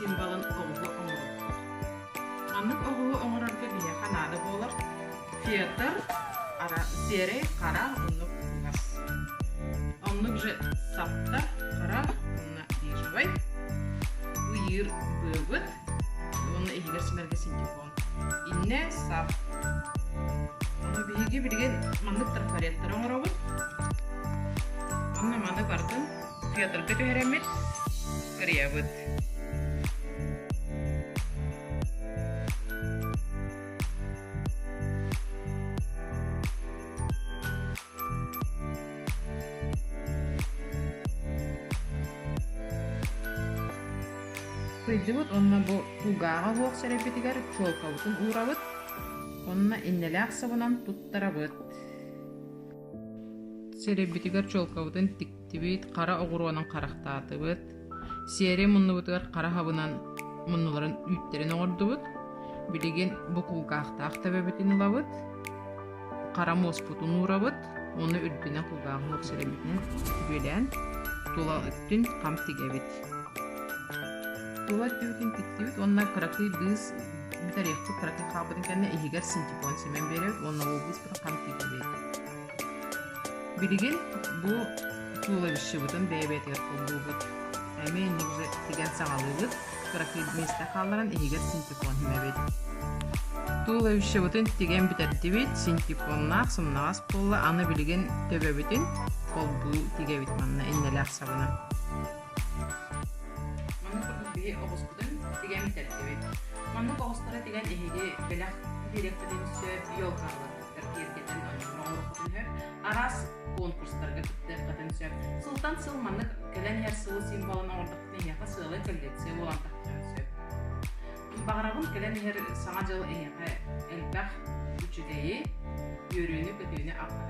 символын оҕуһу оҥоруохпут. Маннык оҕуһу оҥорорго биһиэхэ наада буолар фетр, сиэрэй, хара, оннук кугас. Оннук же саптар, хара уонна бежевай. Ыйыыр быабыт уонна иһигэр симэргэ синтепон. Иннэ сап. Ону биһиги билигин маннык трафареттары оҥоробут. Онно маны барытын фетрга түһэрэммит кырыйабыт. Кырдьыбыт уонна бу кулгааҕа суох сэрэйбитигэр чуолкабытын уурабыт уонна иннэлээх сабынан туттарабыт. Сирэйбитигэр чуолкабытын тиктибит, хара оҕуруонан харахтаатыбыт. Сиэрэй муннубутугар хара хабынан муннуларын үүттэрин оҥордубут. Билигин бу кулгаахтаах төбөбүтүн ылабыт, хара муоспутун уурабыт уонна үрдүнэн кулгааҕын уопсайбытынан бүөлээн тула өттүн хам тигэбит. Тула өттүбүтүн тиктибит уонна кыракый быыс бүтэриэхпит кыракый хаалбытын кэннэ иһигэр синтепон симэн биэрэбит уонна ол быыспытын хам тигэбит. Билигин бу туловищебытын бэйэ-бэйэтигэр холбуубут. Эмиэ инник уже тигэн саҕалыыбыт. Кыракый миэстэ хаалларан иһигэр синтепон симэбит. Туловищебытын тигэн бүтэрдибит. Синтепоннаах сымнаҕас буолла. Аны билигин төбөбүтүн холбуу тигэбит манна иннэлээх сабынан. Маннык курдук биһи оҕуспутун тигэн бүтэрдибит. Маннык оҕустары тигэн эһиги бэлэх биэриэххитин сөп, елкаларгытыгар киэргэтэн оҥоруоххутун сөп, араас конкурстарга кыттыаххытын сөп. Сылтан сыл маннык кэлэн иһэр сылы символын оҥордоххутуна эһиэхэ сыалай коллекция буолан тахсыан сөп. Баҕарабын кэлэн иһэр Саҥа дьыл эһиэхэ элбэх үчүгэйи, үөрүүнү-көтүүнү аҕалар.